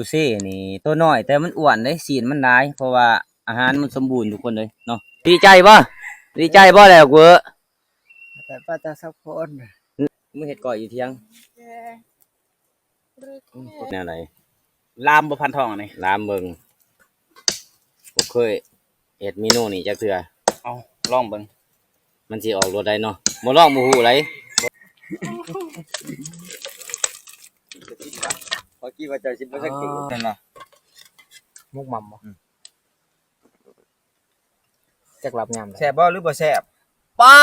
ຢູ່ເຊນີ້ໂຕນ້ອຍແຕ່ມັນອ້ວນເດ້ ຊີ້ນມັນຫຼາຍ ເພາະວ່າອາຫານມັນສົມບູນທຸກຄົນເລີຍເນາະ. ດີໃຈບໍ່? ດີໃຈບໍ່ແລ້ວເວີ? ແຕ່ວ່າຈະສັກຄົນ ມື້ເຮັດກ້ອຍຢູ່ທຽງ ແນວໃດ? ລາມບໍ່ ພັນທອງອັນນີ້ ລາມເບິ່ງ ບໍ່ເຄີຍເຮັດເມນູນີ້ຈັກເທື່ອ. ເອົາ ລອງເບິ່ງ ມັນຊິອອກລົດໃດເນາະ ບໍ່ລອງບໍ່ຮູ້ໃດ. ຂ້ອຍຄິດວ່າເຈົ້າຊິບໍ່ສັງເກດ ອໍ ນັ້ນນະ ໝົກໝ່ຳບໍ່? ອືມ ຈັກລາບຍາມໃດ ແຊບບໍ່ ຫຼືບໍ່ແຊບ? ປາ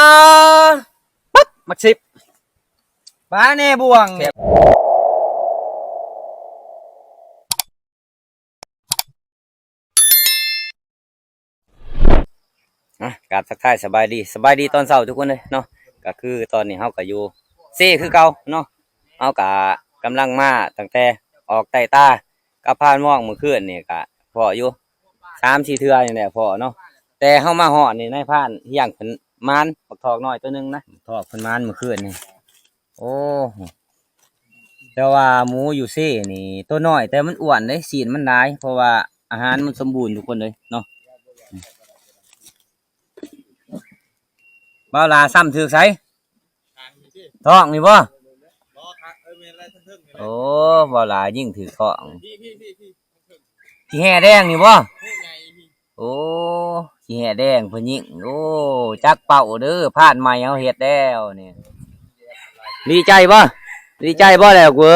ປັບ ໝາກສິບ ປາແດ່ບ່ວງ. ອ່ະ ກາບທັກທາຍສະບາຍດີ ສະບາຍດີຕອນເຊົ້າທຸກຄົນເລີຍເນາະ. ກະຄືຕອນນີ້ເຮົາກະຢູ່ເຊຄືເກົ່າເນາະ ເຮົາກະກຳລັງມາຕັ້ງແຕ່ອອກໃຕ້ຕາ ກັບພານມອງມື້ຄືນນີ້ກະພໍ້ຢູ່ ສາມສີ່ເທື່ອນີ້ແຫຼະພໍ້ເນາະ. ແຕ່ເຮົາມາຮອດນີ້ນາຍພານຮຽງເພິ່ນໝານບັກທອກນ້ອຍໂຕໜຶ່ງນະ ບັກທອກເພິ່ນໝານມື້ຄືນນີ້. ໂອ້ ແຕ່ວ່າໝູຢູ່ເຊນີ້ໂຕນ້ອຍແຕ່ມັນອ້ວນເດ້ ຊີ້ນມັນຫຼາຍ ເພາະວ່າອາຫານມັນສົມບູນທຸກຄົນເລີຍເນາະ. ບ່າວຫຼ້າຊ້ຳຖືກໃສ? ທ້ອງນີ້ບໍ່? ບໍ່ຄັກ ເອີ ແມ່ນແລ້ວ ເທິງໆນີ້ແຫຼະ. ໂອ້ ບ່າວຫຼ້າຍິງຖືກທ້ອງ ພີ້ໆໆ ຊິແຫ່ແດງນີ້ບໍ່? ໂອ້ ຊິແຫ່ແດງເພິ່ນຍິງ. ໂອ້ ຈັກເປົ້າເດີ ພານໃໝ່ເຮົາເຮັດແລ້ວນີ້. ດີໃຈບໍ່? ດີໃຈບໍ່ແລ້ວເວີ?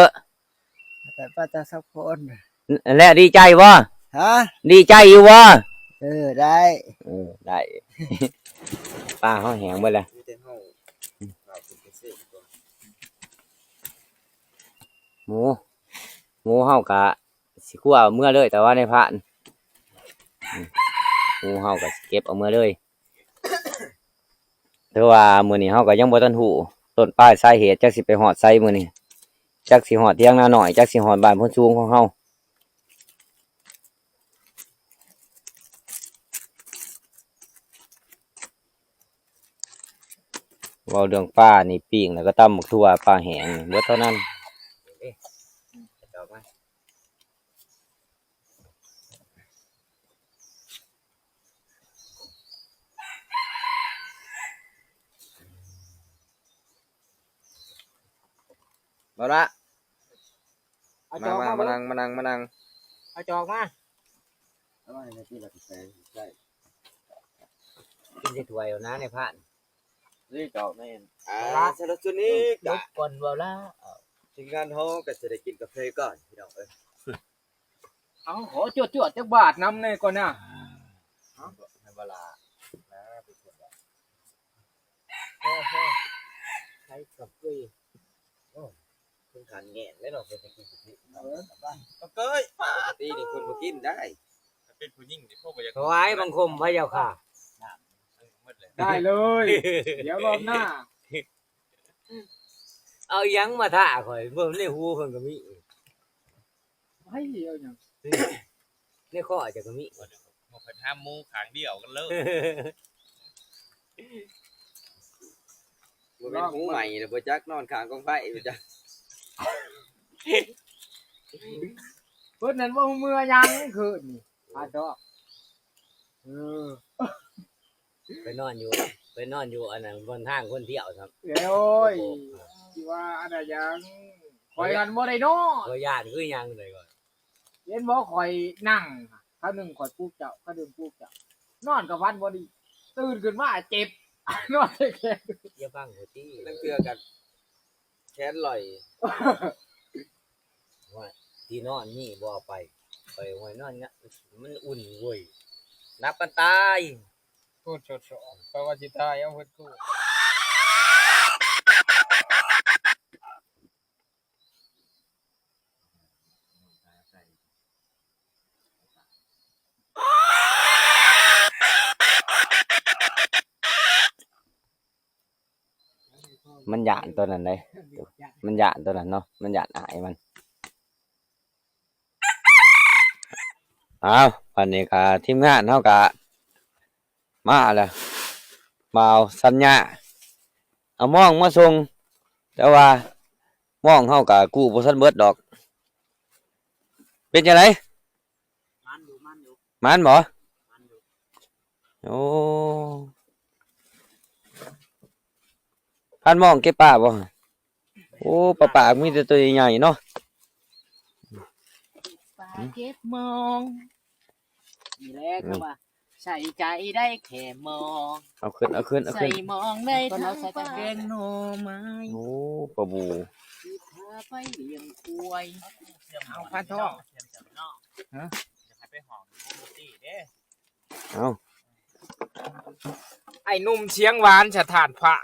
ແຕ່ວ່າຈະສັກຄົນ ແລ້ວດີໃຈບໍ່? ຮະ? ດີໃຈຢູ່ບໍ່? ເອີ ໄດ້ ເອີ ໄດ້. ປາເຮົາແຫ້ງເບິດແລ້ວ ມີແຕ່ເຮົາ ອືມ ເຮົາເປັນເກສດ ໝູ ໝູເຮົາກະ ຊິຄົວເອົາເມືອເລີຍ ແຕ່ວ່ານາຍພານ ອືມ ໝູເຮົາກະຊິເກັບເອົາເມືອເລີຍ. ແຕ່ວ່າມື້ນີ້ເຮົາກະຍັງບໍ່ທັນຮູ້ຕົ້ນປາຍສາເຫດ ຈັກຊິໄປຮອດໃສມື້ນີ້ ຈັກຊິຮອດຖຽງນານ້ອຍ ຈັກຊິຮອດບ້ານໂພນສູງຂອງເຮົາ. ເວົ້າເລື່ອງປານີ້ ປີ້ງແລ້ວກໍຕຳບັກຖົ່ວ ປາແຫ້ງນີ້ ເບິດເທົ່ານັ້ນ. ເອົາລະ ເອົາຈອກມາ ມາ ມາ ມານັ່ງ ມານັ່ງ ມານັ່ງ ເອົາຈອກມາ ເອົາມາໃຫ້ແມ່ກິນແລ້ວກໍໃສ່ ໃສ່ ກິນໃສ່ຖ້ວຍເອົານະ ນາຍພານ. ນີ້ດອກນີ້ ອ່າ ສຳລັບຊຸດນີ້ ເອີ ກະ ລົບກ່ອນເວົ້າລະ ທີມງານເຮົາກໍຊິໄດ້ກິນກາເຟກ່ອນ ພີ່ນ້ອງເອີຍ. ເອົາ ຂໍຈວດໆ ຈັກບາດນຳແດ່ກ່ອນນະ ໃຫ້ເວລານະ ເປັນຄົນວ່າ ພໍ ພໍ ໃຊ້ກາເຟ ໂອ້ ເພິ່ນຂັນແງນແລ້ວເນາະ ເພິ່ນຈະກິນກາເຟ ເອີ ກາເຟ ປົກກະຕິນີ້ເພິ່ນບໍ່ກິນໄດ໋. ເປັນຜູ້ຍິງນີ້ ເພິ່ນບໍ່ຢາກ ຖວາຍບັງຄົມພະເຈົ້າຂ້າ ໄດ້ເລີຍ ດຽວລອບໜ້າ ເອົາຫຍັງມາທ້າຂ້ອຍ ເບິ່ງໃນຫູເພິ່ນກໍມີ ໃຜເອົາຫຍັງ ໃນຄໍເຈົ້າກໍມີ ມາເພິ່ນຫາໝູຂ້າງດຽວກັນເລີຍ ບໍ່ແມ່ນຫູໃໝ່ແລ້ວບໍ່ຈັກ ນອນຂ້າງກອງໄຟບໍ່ຈັກ ເພິ່ນນັ້ນບໍ່ຮູ້ເມືອຫຍັງຄືນນີ້ ອາດອກ ເອີ ໄປນອນຢູ່ ໄປນອນຢູ່ອັນນັ້ນ ບ່ອນທາງຄົນທ່ຽວຊ້ຳ. ໂອ້ຍ ຊິວ່າອັນນັ້ນຫຍັງ ຂ້ອຍຫັ້ນບໍ່ໄດ້ນອນ ຂ້ອຍຢ້ານຄືຫຍັງໃດ໋ ຂ້ອຍເຫັນບໍ່ ຂ້ອຍນັ່ງ ຄາວໜຶ່ງຂ້ອຍປຸກເຈົ້າ ຄາວໜຶ່ງປຸກເຈົ້າ ນອນກໍຝັນບໍ່ດີ ຕື່ນຂຶ້ນມາເຈັບ ນອນແຂງ ຢ່າບັງຂ້ອຍຕິ ລາງເທື່ອກໍແຂນລອຍ ວ່າທີ່นอนนี่บ่เอาไป ไปห้วยนอนเนี่ย มันอุ่นเว้ย หลับกันตาย โคตรสดๆ เพราะว่าสิตายเอาเพิ่นโคตร ມັນຢ້ານຕົວນັ້ນເດ້ ມັນຢ້ານຕົວນັ້ນເນາະ ມັນຢ້ານອ້າຍມັນ. ອ້າວ ບັດນີ້ກະທີມງານເຮົາກະມາແລ້ວ ບ່າວສັນຍາເອົາມອງມາສົ່ງ ແຕ່ວ່າມອງເຮົາກະກູ້ບໍ່ທັນເບິດດອກ. ເປັນຈັ່ງໃດ? ມັນຢູ່ ມັນຢູ່ ມັນບໍ່? ມັນຢູ່. ໂອ້ ພານມອງເກັບປາບໍ່? ໂອ້ ປາປາກມີແຕ່ໂຕໃຫຍ່ໆເນາະ. ປາເກັບມອງ ນີ້ແຫຼະ ອືມ ຄຳວ່າ ໃສ່ໃຈໄດ້ແຄ່ມອງ ເອົາຂຶ້ນ ເອົາຂຶ້ນ ເອົາຂຶ້ນ ໃສ່ມອງໄດ້ທັງປາ ແກງໜໍ່ໄມ້. ໂອ້ ປາບູ ຊິພາໄປລ້ຽງຄວາຍ. ເອົາ ພານທອງ ຮະ ໄປຫ້ອງ ເອົາ ໄອ້ໜຸ່ມສຽງຫວານສະຖານພະ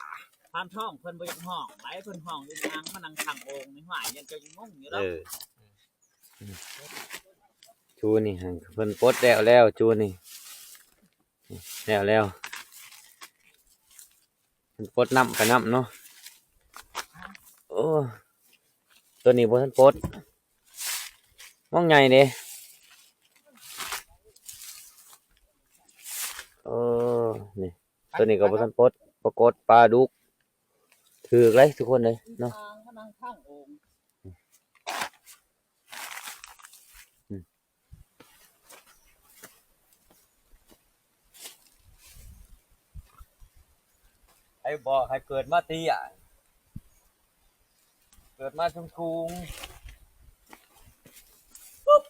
ພານທອງເພິ່ນບໍ່ຢາກຮ້ອງໃດ ເພິ່ນຮ້ອງຢູ່ນາງ ມານັ່ງຂ້າງໂອ່ງນີ້ ຫ້ວຍ ຍັງຈະງົງຢູ່ດອກ. ເອີ ຈູນີ້ຫັ້ນເພິ່ນປົດແລ້ວແລ້ວ ຈູນີ້ແລ້ວແລ້ວ ເພິ່ນປົດນ້ຳໄປນ້ຳເນາະ. ໂອ້ ໂຕນີ້ບໍ່ທັນປົດ ມອງໃຫຍ່ເດ້. ເອີ ນີ້ ໂຕນີ້ກໍບໍ່ທັນປົດ ປາກົດປາດຸກ ຖືກເລີຍທຸກຄົນເລີຍເນາະ. ໃຜບອກໃຫ້ເກີດມາເຕ້ຍ ເກີດມາສູງໆ ປຸບ.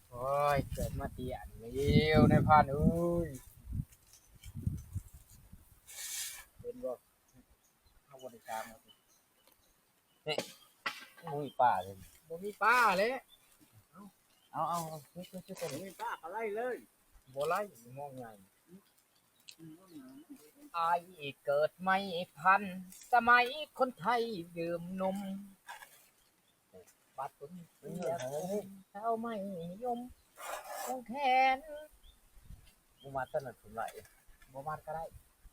ໂອ້ຍ ເກີດມາເຕ້ຍນີ້ແລ້ວ ນາຍພານເອີຍ ເຫັນບໍ່? ເຮົາບໍ່ໄດ້ກາງວ່າຕິ ນີ້ ບໍ່ມີປາເລີຍ ບໍ່ມີປາແຫຼະ. ເອົາ ເອົາ ເອົາ ເອົາ ບໍ່ມີປາກໍໄລ່ເລີຍ ບໍ່ໄລ່ ມອງໃຫຍ່. ອ້າຍເກີດໃໝ່ພັນ ສະໄໝຄົນໄທດື່ມນົມ ບັດຄົນເສຍຄົນ ຊາວໄມ່ນິຍົມ ຄວງແຂນ. ບໍ່ມັດຕອນນັ້ນ ສົມໄຫຼ ບໍ່ມັດກໍໄດ້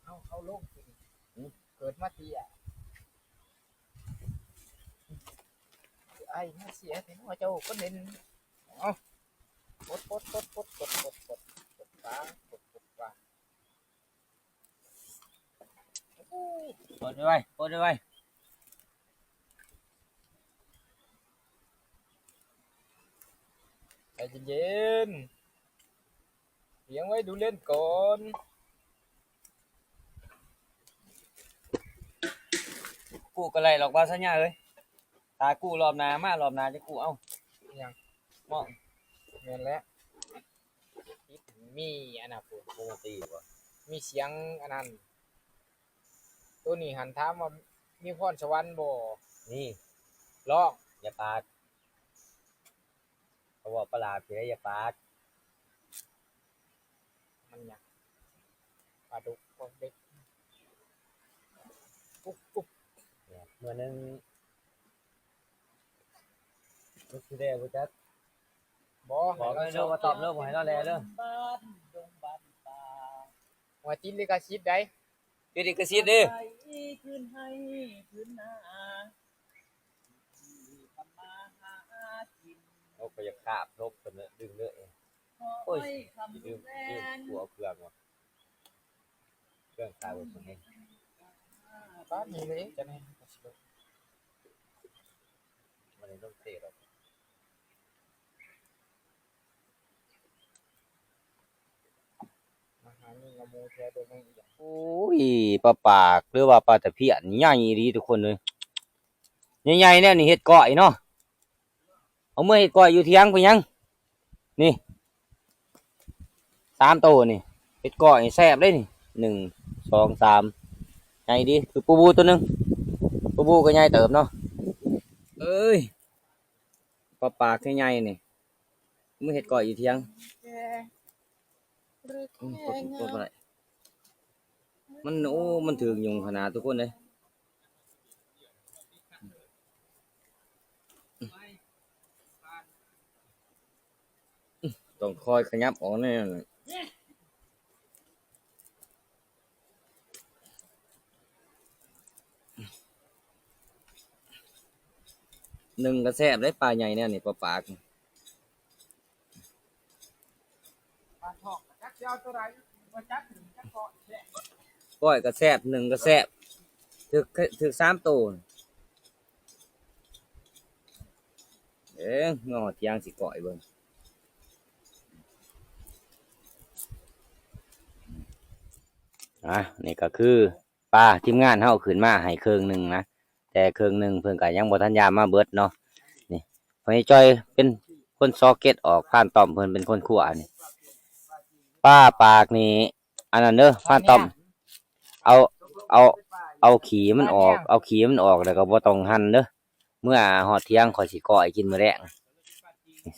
ເອົາ ເອົາລົງ. ຫືມ ເກີດມາເຕ້ຍ ອ້າຍມາເສຍແທ້ເນາະ ເຈົ້າຄົນເດັ່ນ. ເອົາ ປົດ ປົດ ປົດ ປົດ ປົດ ປົດ ປົດ ປົດປາ ປົດ ປົດປາ. ໂອ້ຍ ປົດໄວໆ ປົດໄວໆ ໃຈເຢັນໆ ລ້ຽງໄວ້ດູເຫຼັ້ນກ່ອນ. ກູ້ກໍໄດ້ດອກ ບ່າວສັນຍາເອີຍ. ຖ້າກູ້ລອບໜ້າມາ ລອບໜ້າຈະກູ້ເອົາ. ຫຍັງ? ເໝາະ ແມ່ນແຫຼະ ມີອັນນັ້ນພຸ້ນ ວົງດົນຕີບໍ່? ມີສຽງອັນນັ້ນ. ໂຕນີ້ຫັ້ນ ຖາມວ່າມີພອນສະຫວັນບໍ່? ມີ. ລອງ. ຢ່າປາກ. ເຂົາເວົ້າປະຫຼາດຊິໄດ້ ຢ່າປາກ. ມັນຫຍັງ? ປາດຸກ ພວກເດັກ ປຸບ ປຸບ. ເມື່ອໜຶ່ງ ລູກຊິແດ່ບໍ່ຈັກ. ບໍ່ ບອກເລີຍ ບໍ່ຕອບເລີຍ ບໍ່ໃຫ້ລາວແລ່ເດີ. ບ້ານດົງບ້ານປ່າ ວ່າຕິດລິຂະສິດໃດ໋. ຕິດລິຂະສິດເດ້. ໄປຄືນໄຮ່ຄືນນາ ທຳມາຫາກິນ. ໂອ້ ຂ້ອຍຢາກຄາບລົບເພິ່ນເລີຍ ດຶງເລີຍ. ໂອ້ຍ ລືມ ລືມ ລືມຕົວເຄື່ອງວ່າ ເຄື່ອງຂາຍບໍ່ເປັນຫຍັງ. ປາດນີ້ເລີຍ ຈະແມ່ນ ບໍ່ໄດ້ລົງເຕະດອກ. ມາຫາຍິງເອົາໝູແທ້ ບໍ່ແມ່ນອີ່ຫຍັງ. ໂອ້ຍ ປາປາກ ຫຼືວ່າປາຕະພຽນ ໃຫຍ່ອີ່ຫຼີທຸກຄົນເອີຍ. ໃຫຍ່ໆແນວນີ້ເຮັດກ້ອຍເນາະ. ເອົາເມືອເຮັດກ້ອຍຢູ່ຖຽງເປັນຫຍັງ? ນີ້ ສາມໂຕນີ້ ເຮັດກ້ອຍແຊບເດ້ນີ້. ໜຶ່ງ ສອງ ສາມ ໃຫຍ່ດີ. ຄືປູບູໂຕໜຶ່ງ ປູບູກໍໃຫຍ່ເຕີບເນາະ. ເອີຍ ປາປາກໃຫຍ່ໆນີ້ ມື້ເຮັດກ້ອຍຢູ່ຖຽງ. ມັນ ໂອ້ ມັນຖືກຍຸງຂະໜາດທຸກຄົນເອີຍ. ຕ້ອງຄອຍຂະຫຍັບອອກແນ່. ໜຶ່ງກໍແຊບເດ້ ປາໃຫຍ່ແນວນີ້ ປາປາກ. ກ້ອຍກໍແຊບ ໜຶ່ງກໍແຊບ ຖືກ ຖືກສາມໂຕ. ເອີ ເມືອຮອດຖຽງຊິກ້ອຍເບິ່ງ. ອ່າ ນີ້ກໍຄືປາ ທີມງານເຮົາເອົາຂຶ້ນມາໃຫ້ເຄິ່ງໜຶ່ງນະ ແຕ່ເຄິ່ງໜຶ່ງເພິ່ນກໍຍັງບໍ່ທັນຢາມມາເບິດເນາະ. ນີ້ ພໍ່ໃຫຍ່ຈ່ອຍເປັນຄົນຊອກເກັດອອກ ພານຕ້ອມເພິ່ນເປັນຄົນຄົວນີ້. ປາປາກນີ້ ອັນນັ້ນເດີ ພານຕ້ອມ ເອົາ ເອົາ ເອົາຂີ້ມັນອອກ ເອົາຂີ້ມັນອອກ ແລ້ວກໍບໍ່ຕ້ອງຫັ່ນເດີ. ເມື່ອຮອດທ່ຽງຂ້ອຍຊິກ້ອຍກິນມື້ແລງ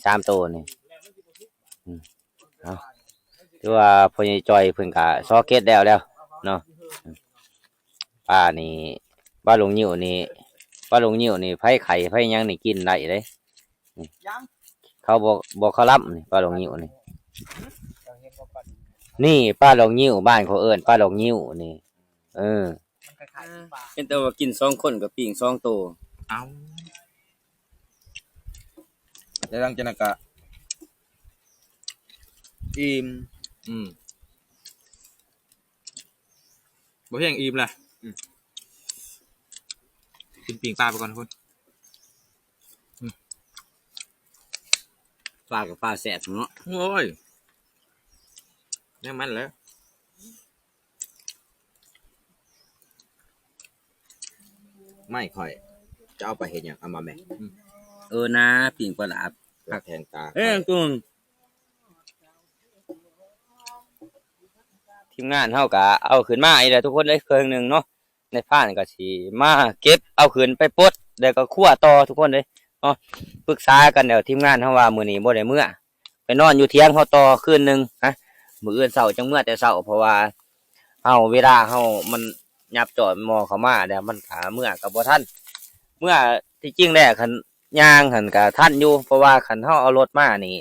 ສາມໂຕນີ້. ອືມ ເອົາ ຖືວ່າພໍ່ໃຫຍ່ຈ່ອຍເພິ່ນກະຊອກເກັດແລ້ວແລ້ວເນາະ. ປານີ້ ປາຫຼົງຍິ້ວນີ້ ປາຫຼົງຍິ້ວນີ້ ໃຜໄຂ້ໃຜຫຍັງນີ້ກິນໄດ້ເດ້. ນີ້ ເຂົາບໍ່ ບໍ່ຄາລຳນີ້ ປາຫຼົງຍິ້ວນີ້. ນີ້ປາຫຼົງຍິ້ວ ບ້ານເຂົາເອີ້ນປາຫຼົງຍິ້ວນີ້. ເອີ ມັນຄ້າຍໆຄືປາ ເຫັນແຕ່ວ່າກິນສອງຄົນກໍປີ້ງສອງໂຕ. ເອົາ ແລ້ວຫຼັງຈາກນັ້ນກໍອີ່ມ. ອືມ ບໍ່ພຽງອີ່ມລະ. ອືມ ກິນປີ້ງປາໄປກ່ອນທຸກຄົນ. ອືມ ປາກໍປາແຊບເນາະ. ໂອ້ຍ ແນວມັນແຫຼະ. ໄມ້ຂ້ອຍ ຈະເອົາໄປເຮັດຫຍັງ? ເອົາມາແມະ. ອືມ ເອີນາ ປີ້ງປາຫຼາ ຄັກແທງຕາ. ເອີ ຕຸງ ທີມງານເຮົາກະເອົາຂຶ້ນມາອີກແລ້ວທຸກຄົນເອີຍ ເຄິ່ງໜຶ່ງເນາະ. ນາຍພານກໍຊິມາເກັບເອົາຂຶ້ນໄປປົດ ແລ້ວກໍຄົວຕໍ່ທຸກຄົນເອີຍເນາະ. ປຶກສາກັນແລ້ວ ທີມງານເຮົາວ່າມື້ນີ້ບໍ່ໄດ້ເມືອ ໄປນອນຢູ່ຖຽງເຮົາຕໍ່ຄືນໜຶ່ງນະ ມື້ອື່ນເຊົ້າຈັ່ງເມືອແຕ່ເຊົ້າ. ເພາະວ່າເຮົາ ເວລາເຮົາມັນຫຍັບຈອດໝໍ້ເຂົ້າມາແລ້ວ ມັນກະເມືອກໍບໍ່ທັນເມືອ. ທີ່ຈິງແລ້ວຄັນຍ່າງຫັ້ນກະທັນຢູ່ ເພາະວ່າຄັນເຮົາເອົາລົດມານີ້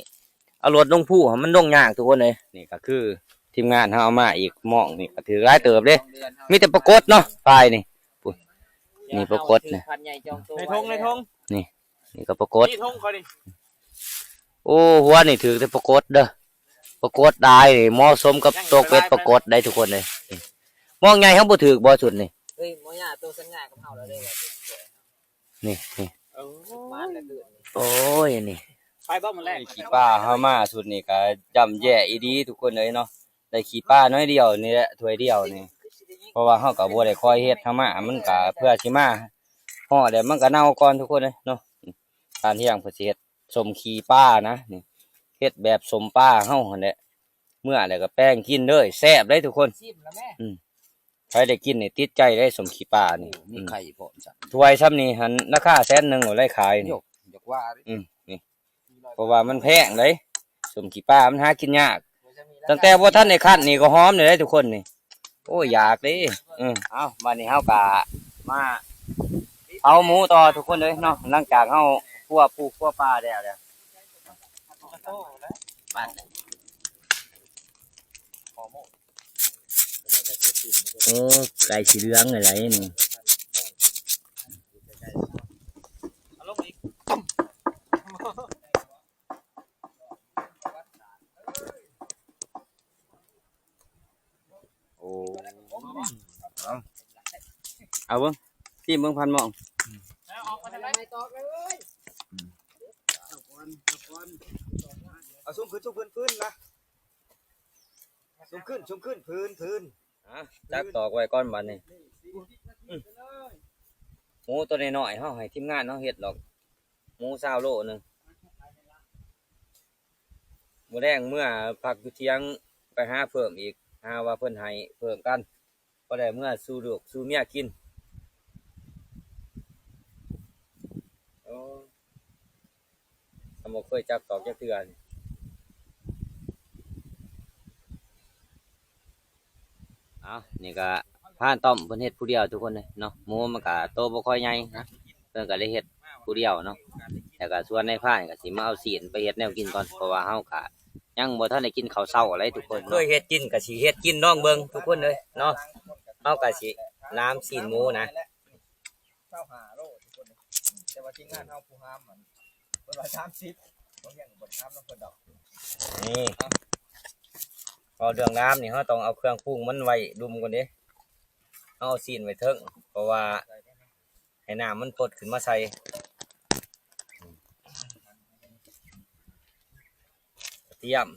ເອົາລົດລົງພູຫັ້ນມັນລົງຍາກທຸກຄົນເອີຍ. ນີ້ກໍຄືທີມງານເຮົາເອົາມາອີກໝ້ອງນີ້ກໍຖືກຫຼາຍເຕີບເດ້. ມີແຕ່ປາກົດເນາະ ຝ່າຍນີ້. ພຸ້ນ ນີ້ປາກົດນະ ໃນຖົງ ໃນຖົງ ນີ້ ນີ້ກໍປາກົດ ນີ້ຖົງຂ້ອຍນີ້. ໂອ້ ຫົວນີ້ຖືກແຕ່ປາກົດເດີ ປາກົດຫຼາຍນີ້ ເໝາະສົມກັບຕົກເບັດປາກົດໄດ໋ທຸກຄົນເອີຍ. ໝ້ອງໃຫຍ່ເຮົາບໍ່ຖືກບໍ່ຊຸດນີ້? ເອີຍ ໝໍ້ຍ່າໂຕສັນຍາກັບເຮົາແລ້ວເດີວ່າ ນີ້ ນີ້ ໂອ້ຍ ໂອ້ຍ ນີ້ ໄປບໍ່ມື້ແລງ ຂີ້ປາເຮົາມາຊຸດນີ້ກໍຢ້ຳແຍ່ອີ່ຫຼີທຸກຄົນເອີຍເນາະ. ໄດ້ຂີ້ປາໜ້ອຍດຽວນີ້ແຫຼະ ຖ້ວຍດຽວນີ້ ເພາະວ່າເຮົາກໍບໍ່ໄດ້ຄ່ອຍເຮັດ ເຮົາມາມັນກໍເພື່ອຊິມາຮອດແລ້ວມັນກໍເນົ່າກ່ອນທຸກຄົນເອີຍເນາະ. ທ່ານຮຽງເພິ່ນຊິເຮັດສົ້ມຂີ້ປານະ ນີ້ ເຮັດແບບສົ້ມປາເຮົາຫັ້ນແຫຼະ ເມື່ອແລ້ວກໍແປງກິນເລີຍ ແຊບເດ້ທຸກຄົນ. ອືມ ໃຜໄດ້ກິນນີ້ຕິດໃຈເດ້ ສົ້ມຂີ້ປານີ້. ໂອ້ ມີໄຂ່ພ້ອມ ອືມ ຊ້ຳ ຖ້ວຍຊ່ຳນີ້ຫັ້ນລາຄາແສນໜຶ່ງໂລດ ໄດ້ຂາຍນີ້. ຢາກວ່າເດ້ ອືມ ນີ້ ເພາະວ່າມັນແພງເດ້ ສົ້ມຂີ້ປາມັນຫາກິນຍາກ. ຕັ້ງແຕ່ບໍ່ທັນໄດ້ຄັ້ນນີ້ກໍຫອມແລ້ວເດ້ທຸກຄົນນີ້. ໂອ້ຍ ຢາກເດ້. ເອີ ເອົາ ບາດນີ້ເຮົາກະມາເຜົາໝູຕໍ່ທຸກຄົນເອີຍເນາະ. ຫຼັງຈາກເຮົາຄົວປູຄົວປາແລ້ວ ບາດນີ້ ໂອ້ ໄກ່ສີເຫຼືອງຫຼາຍໆນີ້. ໂອ້ ເອົາ ເອົາເບິ່ງ ຊີມເບິ່ງພັນໝ້ອງ. ເອົາ ສູງຂຶ້ນ ສູງຂຶ້ນ ຟື້ນນະ. ສູງຂຶ້ນ ສູງຂຶ້ນ ພື້ນ ພື້ນ. ອ່ະ ຈັບຕອກໄວ້ກ່ອນບາດນີ້. ອືມ ໝູຕົວນ້ອຍໆ ເຮົາໃຫ້ທີມງານເຮົາເຮັດດອກ ໝູຊາວໂລໜຶ່ງ. ມື້ແລງເມືອພັກຢູ່ຖຽງ ໄປຫາເພີ່ມອີກ ຫາວ່າເພິ່ນໃຫ້ເພີ່ມກັນ ພໍໄດ້ເມືອສູ່ລູກສູ່ເມຍກິນ. ໂອ້ ຍັງບໍ່ເຄີຍຈັບຕອກຈັກເທື່ອນີ້. ເອົາ ນີ້ກະພານຕ້ອມເພິ່ນເຮັດຜູ້ດຽວທຸກຄົນເລີຍເນາະ. ໝູມັນກະໂຕບໍ່ຄ່ອຍໃຫຍ່ນະ ເພິ່ນກະເລີຍເຮັດຜູ້ດຽວເນາະ. ແລ້ວກະສ່ວນນາຍພານກະຊິມາເອົາຊີ້ນໄປເຮັດແນວກິນກ່ອນ ເພາະວ່າເຮົາກະຍັງບໍ່ທັນໄດ້ກິນເຂົ້າເຊົ້າເລີຍທຸກຄົນເນາະ. ເຄີຍເຮັດກິນກະຊິເຮັດກິນລອງເບິ່ງທຸກຄົນເລີຍເນາະ. ເຮົາກະຊິລາມຊີ້ນໝູນະ. ຊາວຫ້າໂລທຸກຄົນເດ້ ແຕ່ວ່າທີມງານເຮົາຜູ້ຫາມ ອັນ ເພິ່ນວ່າສາມສິບ ບໍ່ຮຽນກໍບໍ່ໄດ້ຫາມນຳເພິ່ນດອກ. ນີ້ ເວົ້າເລື່ອງລາມນີ້ ເຮົາຕ້ອງເອົາເຄື່ອງປຸງມັນໄວ້ລຸ່ມກ່ອນເດ້. ເຮົາເອົາຊີ້ນໄວ້ເທິງ ເພາະວ່າໃຫ້ນ້ຳມັນພົດຂຶ້ນມາໃສ່. ຕຽມ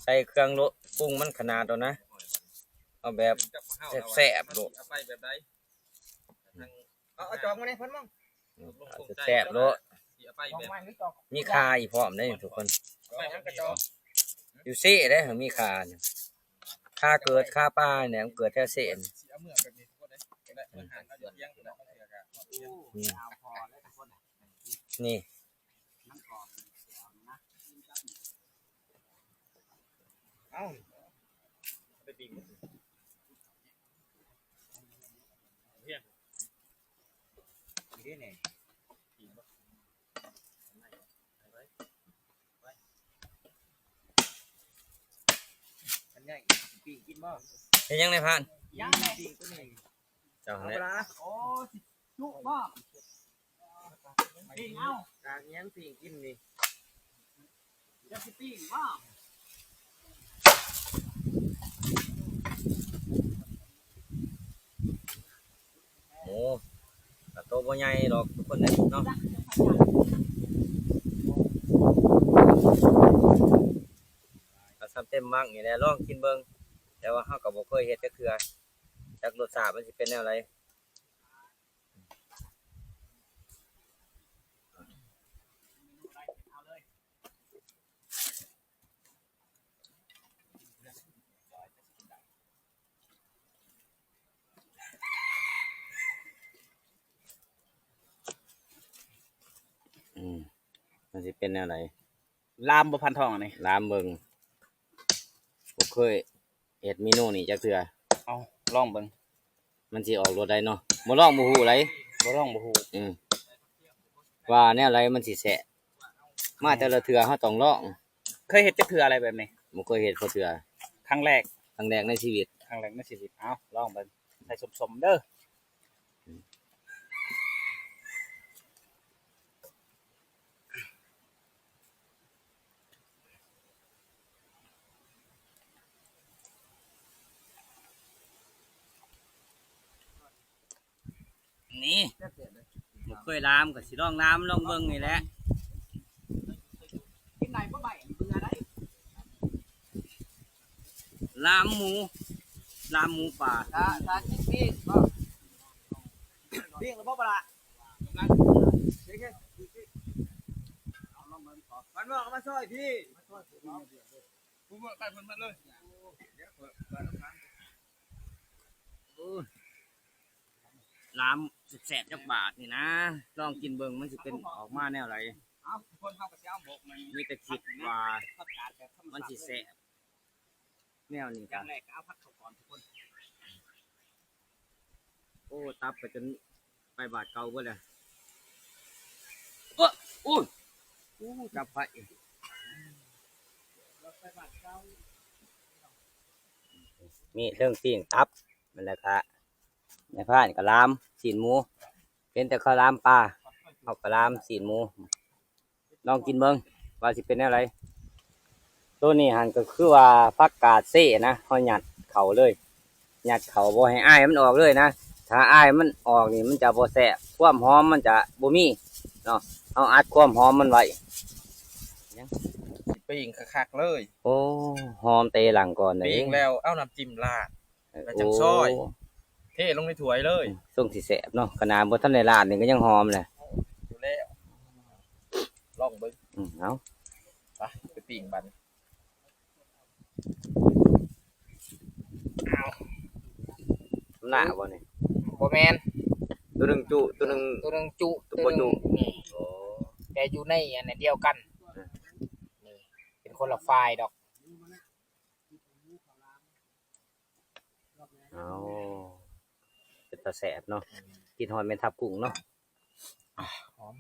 ໃສ່ເຄື່ອງໂລະ ປຸງມັນຂະໜາດໂລດນະ ເອົາແບບແຊບໆໂລດ. ເອົາ ເອົາຈອກມາແດ່ ເພິ່ນມອງ ເອົາແຊບໆໂລດ. ມີຂ່າອີກພ້ອມເດ້ທຸກຄົນ ຢູ່ເຊເດ້ ມີຂ່ານີ້ ຂ່າເກີດ ຂ່າປ່ານີ້ ມັນເກີດແຖວເຊນີ້. ອືມ ນີ້ ເອົາ ໄປປີ້ງ ນີ້ເດ້ນີ້ ປີ້ງບໍ່ ອັນໃຫຍ່ປີ້ງກິນບໍ່? ເຮັດຫຍັງນາຍພານ? ຍັງ ປີ້ງຕົວນີ້ ເຈົ້າຫັ້ນແຫຼະ. ໂອ້ ຊິຈຸບໍ່? ປີ້ງເອົາ ກາກຫຍັງປີ້ງກິນນີ້ ຈະຊິປີ້ງບໍ່? ໂອ້ ກະໂຕບໍ່ໃຫຍ່ດອກທຸກຄົນເດ້ເນາະ ກະສ່ຳເຕັມໝັ້ງນີ້ແຫຼະ ລອງກິນເບິ່ງ ແຕ່ວ່າເຮົາກະບໍ່ເຄີຍເຮັດຈັກເທື່ອ ຈັກລົດຊາດມັນຊິເປັນແນວໃດ. ອືມ ມັນຊິເປັນແນວໃດ? ລາມບໍ່ ພັນທອງ ອັນນີ້? ລາມເບິ່ງ ບໍ່ເຄີຍເຮັດເມນູນີ້ຈັກເທື່ອ. ເອົາ ລອງເບິ່ງ ມັນຊິອອກລົດໃດເນາະ ບໍ່ລອງບໍ່ຮູ້ໃດ. ບໍ່ລອງບໍ່ຮູ້. ອືມ ວ່າແນວໃດມັນຊິແຊບ ມາແຕ່ລະເທື່ອເຮົາຕ້ອງລອງ. ເຄີຍເຮັດຈັກເທື່ອລະແບບນີ້? ບໍ່ເຄີຍເຮັດຈັກເທື່ອ ຄັ້ງແລກ. ຄັ້ງແລກໃນຊີວິດ. ຄັ້ງແລກໃນຊີວິດ. ເອົາ ລອງເບິ່ງ ໃສ່ສົ້ມໆເດີ. ນີ້ ບໍ່ເຄີຍລາມ ກະຊິລອງລາມລອງເບິ່ງນີ້ແຫຼະ. ກິນໄດ້ບໍ່ໃບ ເບື່ອໄດ໋. ລາມໝູ ລາມໝູປ່າ. ຖ້າ ຖ້າກິນປີ້ງບໍ່? ປີ້ງແລ້ວບໍ່ປະລະ? ມັນເອົາມາຊ່ອຍພີ່ ມາຊ່ອຍ ຜູ້ເບິ່ງໃກ້ເພິ່ນໝົດເລີຍ. ໂອ້ຍ ລາມແຊບໆຈັກບາດນີ້ນະ ລອງກິນເບິ່ງ ມັນຊິເປັນອອກມາແນວໃດ. ເອົາ ທຸກຄົນ ເຮົາກະຊິເອົາບົກມັນ ມີແຕ່ຄິດວ່າມັນຊິແຊບແນວນີ້. ຢ່າງແລກກະເອົາຜັກເຂົ້າກ່ອນທຸກຄົນ. ໂອ້ ຕັບກະຈົນໄປບາດເກົ່າເບິດແລ້ວ. ໂອ້ ໂອ້ ຈັບໄປ ມີເທິງປີ້ງຕັບ ແລ້ວກະ ນາຍພານກະລາມຊີ້ນໝູ ເຫັນແຕ່ເຂົາລາມປາ ເຮົາກະລາມຊີ້ນໝູ. ລອງກິນເບິ່ງວ່າຊິເປັນແນວໃດ. ໂຕນີ້ຫັ້ນກະຄືວ່າຜັກກາດເຊນະ ເຮົາຍັດເຂົ້າເລີຍ ຍັດເຂົ້າ ບໍ່ໃຫ້ອາຍມັນອອກເລີຍນະ. ຖ້າອາຍມັນອອກນີ້ ມັນຈະບໍ່ແຊບ ຄວາມຫອມມັນຈະບໍ່ມີເນາະ ເຮົາອັດຄວາມຫອມມັນໄວ້. ຊິປີ້ງຄັກໆເລີຍ. ໂອ້ ຫອມແຕ່ຫຼັງກ່ອນເດ້ ປີ້ງແລ້ວເອົານ້ຳຈິ້ມລາດ. ແລ້ວຈັ່ງຊອຍ ໂອ້ ເທລົງໃນຖ້ວຍເລີຍ. ອືມ ຊົງຊິແຊບເນາະ ຂະໜາດບໍ່ທັນໄດ້ລາດນີ້ກະຍັງຫອມແຫຼະ. ຢູ່ແລ້ວ ລອງເບິ່ງ. ອືມ ເອົາ ໄປ ໄປປີ້ງບາດນີ້. ເອົາ ໜ້າບໍ່ນີ້? ບໍ່ແມ່ນ ໂຕໜຶ່ງຈຸ ໂຕໜຶ່ງ ໂຕໜຶ່ງຈຸ ໂຕບໍ່ຈຸ ໂຕໜຶ່ງນີ້. ໂອ້ ແຕ່ຢູ່ໃນອັນດຽວກັນ ອືມ ນີ້ ເປັນຄົນລະຝ່າຍດອກ. ເອົາ ເປັນຕາແຊບເນາະ ກິນຮອດແມ່ນທັບກຸ້ງເນາະ. ອາ ຫອມ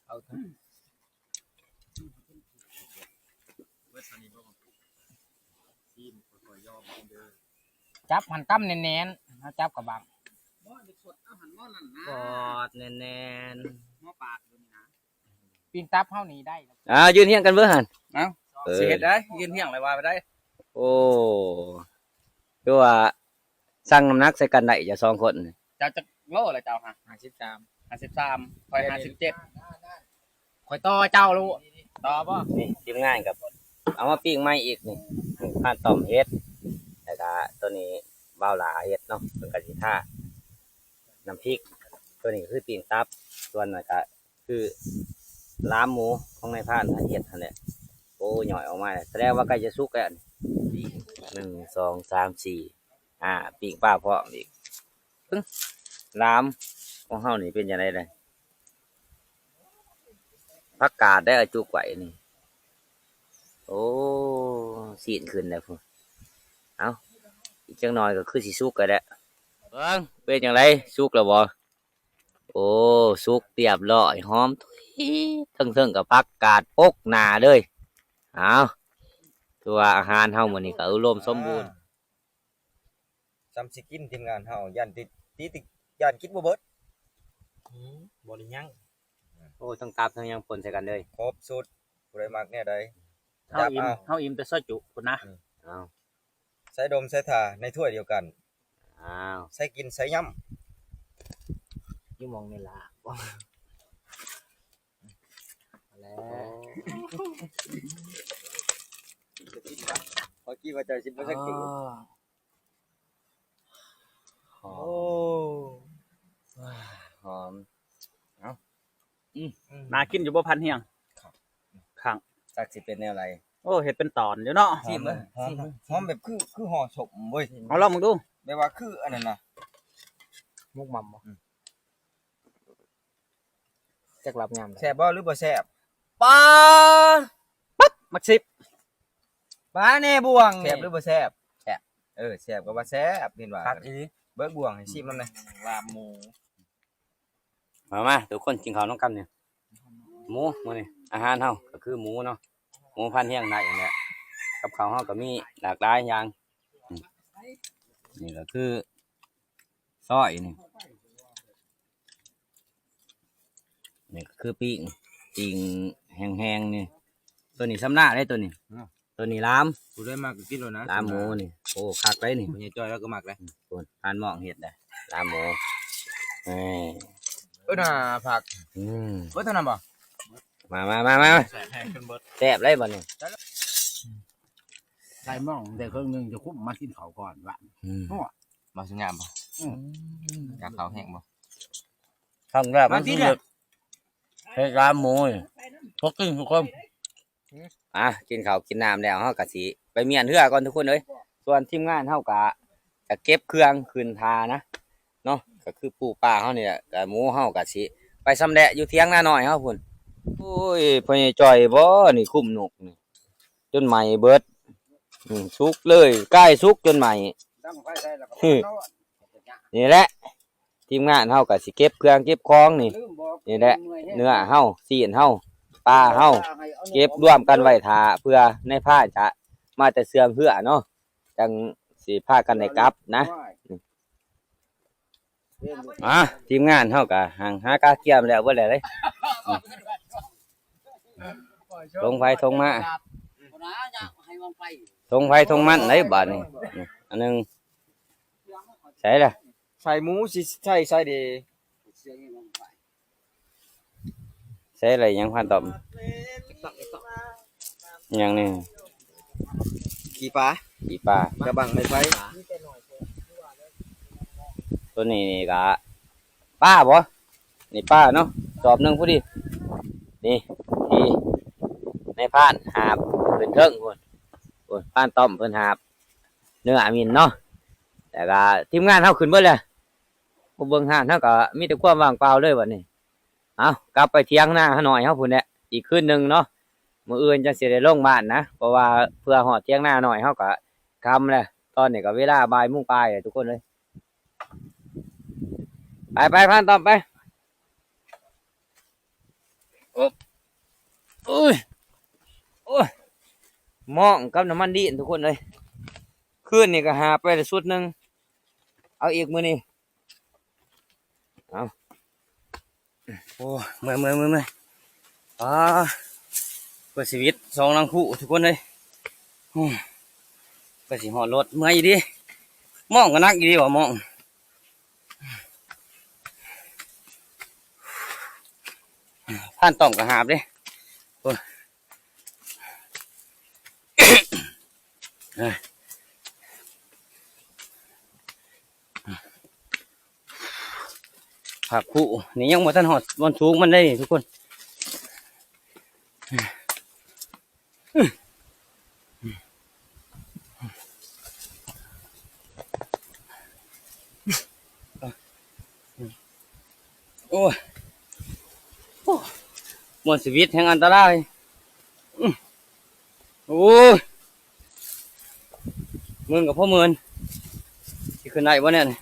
ເອົາ ເບິດເທົ່ານີ້ບໍ່? ຊີມ ຂ້ອຍຍອມເດີ. ຈັບຫັ້ນກຳແໜ້ນໆ ເຮົາຈັບກະບັງ ບໍ່ໄດ້ກົດເອົາຫັ້ນບໍ່ ນັ້ນນະ ກອດແໜ້ນໆ ຫົວປາກຢູ່ນີ້ນະ. ປີ້ງຕັບເຮົານີ້ໄດ້. ອ່າ ຢືນຮຽງກັນເບິ່ງຫັ້ນ. ເອົ້າ ເອີ ຊິເຮັດໄດ໋ ຢືນຮຽງແລ້ວວ່າໄປໄດ໋. ໂອ້ ຄືວ່າຊັ່ງນ້ຳໜັກໃສ່ກັນໄດ້ເຈົ້າສອງຄົນ. ເຈົ້າຈັກໂລລະເຈົ້າຫະ? ຫ້າສິບສາມ ຫ້າສິບສາມ ຂ້ອຍຫ້າສິບເຈັດ ຂ້ອຍຕໍ່ເຈົ້າໂລດ. ຕໍ່ບໍ່? ນີ້ທີມງານກໍເອົາມາປີ້ງໃໝ່ອີກນີ້ ນີ້ພານຕ້ອມເຮັດ ແລ້ວກໍຕົວນີ້ບ່າວຫຼ້າເຮັດເນາະ ເພິ່ນກໍຊິທານ້ຳພິກ. ຕົວນີ້ກໍຄືປີ້ງຕັບ ສ່ວນນັ້ນກໍຄືລາມໝູຂອງນາຍພານເຮັດຫັ້ນແຫຼະ. ໂອ້ ຍ່ອຍອອກມາແລ້ວ ສະແດງວ່າໃກ້ຈະສຸກແລ້ວ. ໜຶ່ງ ສອງ ສາມ ສີ່ ອ່າ ປີ້ງປາພ້ອມອີກ. ເບິ່ງ ລາມຂອງເຮົານີ້ເປັນຈັ່ງໃດເດ້? ຜັກກາດໄດ້ຈຸກໄວ້ນີ້. ໂອ້ ຊີ້ນຂຶ້ນແລ້ວພຸ້ນ. ເອົ້າ ອີກຈັກໜ່ອຍກໍຄືຊິສຸກແລ້ວແຫຼະ. ເບິ່ງ ເປັນຈັ່ງໃດ? ສຸກແລ້ວບໍ່? ໂອ້ ສຸກຮຽບຮ້ອຍ ຫອມທຸຍ ເທິງໆກໍຜັກກາດປົກໜ້າເລີຍ. ເອົ້າ ຖືວ່າອາຫານເຮົາມື້ນີ້ກໍອຸດົມສົມບູນ. ສ່ຳຊິກິນທີມງານເຮົາ ຢ້ານຕິດ ຕິດ ຢ້ານກິນບໍ່ເບິດ. ອືມ ບໍ່ໄດ້ຍັງ. ໂອ້ ທັງຕັບທັງຫຍັງປົນໃສ່ກັນເລີຍ ຄົບຊຸດ. ຜູ້ໃດມັກແນວໃດ ເຮົາອີ່ມ ຈັບເອົາ ເຮົາອີ່ມແຕ່ຊອຍຈຸພຸ້ນນະ. ອືມ ເອົາ ໃສ່ດົມໃສ່ທ່າໃນຖ້ວຍດຽວກັນ. ອ້າວ ໃສ່ກິນໃສ່ຫຍ້ຳ ຢູ່ໝ່ອງນີ້ລະ. ແລ້ວ ຂ້ອຍຄິດວ່າເຈົ້າຊິບໍ່ສັງເກດ. ອໍ ຫອມ ໂອ້ ຫອມ. ເອົ້າ ອືມ ອືມ ໜ້າກິນຢູ່ບໍ່ ພັນຮຽງ? ຄັກ ຄັກ ຈັກຊິເປັນແນວໃດ. ໂອ້ ເຮັດເປັນຕອນຢູ່ເນາະ. ຊີມເບິ່ງ ຫອມ ຊີມເບິ່ງ ຫອມແບບຄື ຄືຫໍ່ສົ້ມເວີຍ. ເອົາລອງເບິ່ງດູ ແບບວ່າຄືອັນນັ້ນນະ ໝົກໝ່ຳບໍ່? ອືມ ຈັກລາບຍາມໃດ. ແຊບບໍ່ ຫຼືບໍ່ແຊບ? ປາ ປັບ ໝາກສິບ ປາແນ່ບ່ວງ. ແຊບຫຼືບໍ່ແຊບ? ແຊບ ເອີ ແຊບກໍວ່າແຊບ ເຫັນວ່າຄັກອີ່ຫຼີ. ເບິ່ງບ່ວງໃຫ້ຊີມນຳແດ່ ລາບໝູ. ມາ ມາ ທຸກຄົນກິນເຂົ້ານຳກັນນີ້. ໝູ ມື້ນີ້ອາຫານເຮົາກໍຄືໝູເນາະ ໝູພັນຮຽງໄດ້ນີ້ແຫຼະ. ກັບເຂົ້າເຮົາກໍມີຫຼາກຫຼາຍຢ່າງ. ອືມ ນີ້ກໍຄືຊອຍນີ້. ນີ້ກໍຄືປີ້ງ ປີ້ງແຫ້ງໆນີ້. ຕົວນີ້ຊຳນາເດ້ຕົວນີ້. ເອົ້າ ຕົວນີ້ລາມ ຜູ້ໃດມັກກໍກິນໂລດນະ ລາມໝູນີ້. ໂອ້ ຄັກໄດ໋ນີ້ ພໍ່ໃຫຍ່ຈ້ອຍລາວກໍມັກເດ້. ອືມ ພຸ້ນ ທ່ານໝອງເຮັດໄດ໋ ລາມໝູ. ເອີ ເອີ ໜ້າຜັກ. ອືມ ເບິດເທົ່ານັ້ນບໍ່? ມາ ມາ ມາ ມາ ແຊບແຮງຈົນເບິດ ແຊບເລີຍບັດນີ້. ໃສ່ໝອງໄດ້ເຄິ່ງໜຶ່ງ ຈະຄຸມມາກິນເຂົ້າກ່ອນວະ. ອືມ ໂອ້ ມາສວຍງາມບໍ່? ອືມ ຢາກເຂົ້າແຮງບໍ່? ຄັ້ງແລກ ມາກິນເລີຍ ເຮັດລາບໝູນີ້ ພວກກິນທຸກຄົນ. ອ່າ ກິນເຂົ້າກິນນ້ຳແລ້ວ ເຮົາກໍຊິໄປມ້ຽນເຮືອກ່ອນທຸກຄົນເອີຍ. ສ່ວນທີມງານເຮົາກໍຈະເກັບເຄື່ອງຂຶ້ນຖ້ານະເນາະ ກໍຄືປູປາເຮົານີ້ແຫຼະ ກໍໝູເຮົາກໍຊິໄປຊຳແຫຼະຢູ່ຖຽງນານ້ອຍເຮົາພຸ້ນ. ໂອ້ຍ ພໍ່ໃຫຍ່ຈ່ອຍບໍ່ນີ້ ຄຸມນົກນີ້ ຈົນໄໝ້ເບິດ. ອືມ ສຸກເລີຍ ກາຍສຸກຈົນໄໝ້. ດັງໄຟໃສ່ແລ້ວກໍນອນ ນີ້ແຫຼະ ທີມງານເຮົາກໍຊິເກັບເຄື່ອງເກັບຂອງນີ້ ນີ້ແຫຼະ ເນື້ອເຮົາ ຊີ້ນເຮົາ ປາເຮົາ ເກັບລວມກັນໄວ້ຖ້າ ເພື່ອນາຍພານຈະມາແຕ່ເຊື່ອມເຮືອເນາະ ຈັ່ງຊິພາກັນໄດ້ກັບນະ. ອ່າ ທີມງານເຮົາກໍຫາງຫາກາກຽມແລ້ວເບິດແລ້ວເດ້ ທົ່ງໃຜທົ່ງມາ ທົ່ງໃຜທົ່ງມັນໄດ໋ບາດນີ້. ອັນໜຶ່ງ ໃສ່ລະ ໃສ່ໝູ ຊິໃສ່ໃສ່ເດ ໃສ່ລະຫຍັງ ພານຕ້ອມ ຫຍັງນີ້ ຂີ້ປາ ຂີ້ປາ ກະບັງໄມ້ໄຜ່. ຕົວນີ້ນີ້ກະປາບໍ່? ນີ້ປາເນາະ ສອບໜຶ່ງພໍດີ. ນີ້ທີ່ນາຍພານຫາບຂຶ້ນເທິງພຸ້ນ ໂອ້ຍ ພານຕ້ອມເພິ່ນຫາບເນື້ອອາມິນເນາະ ແລ້ວກະທີມງານເຮົາຂຶ້ນເບິດແລ້ວ. ມາເບິ່ງຮ້ານເຮົາກໍມີແຕ່ຄວາມວ່າງເປົ່າເລີຍບັດນີ້. ເອົາ ກັບໄປຖຽງນານ້ອຍເຮົາພຸ້ນແຫຼະ ອີກຄືນໜຶ່ງເນາະ ມື້ອື່ນຈັ່ງຊິໄດ້ລົງບ້ານນະ ເພາະວ່າເພື່ອຮອດຖຽງນານ້ອຍເຮົາກໍຄ່ຳແລ້ວ. ຕອນນີ້ກໍເວລາບ່າຍໂມງປາຍແລ້ວທຸກຄົນເອີຍ. ໄປໆ ພານຕ້ອມໄປ. ໂອ້ຍ ໂອ້ຍ ມອງກັບນ້ຳມັນດີນທຸກຄົນເອີຍ. ຄືນນີ້ກໍຫາໄປແລ້ວຊຸດໜຶ່ງ ເອົາອີກມື້ນີ້. ເອົາ ໂອ້ຍ ເມື່ອຍໆໆໆ ອາ ເພື່ອຊີວິດສອງນາງຄູ່ທຸກຄົນເອີຍ. ອືມ ກວ່າຊິຮອດລົດ ເມື່ອຍອີ່ຫຼີ. ມອງກໍໜັກອີ່ຫຼີວ່າມອງ ພານຕ້ອມກໍຫາບເດ້. ໂອ້ຍ ອ່ະ ຜັກຄູນີ້ຍັງບໍ່ທັນຮອດບ່ອນສູງມັນເດ້ນີ້ທຸກຄົນ. ໂອ້ຍ ໂອ້ ມ່ວນຊີວິດແຮ່ງອັນຕະລາຍ. ໂອ້ຍ ເມີນກໍພໍເມີນ ຊິຂຶ້ນໄດ້ບໍ່ແນ່ນີ້?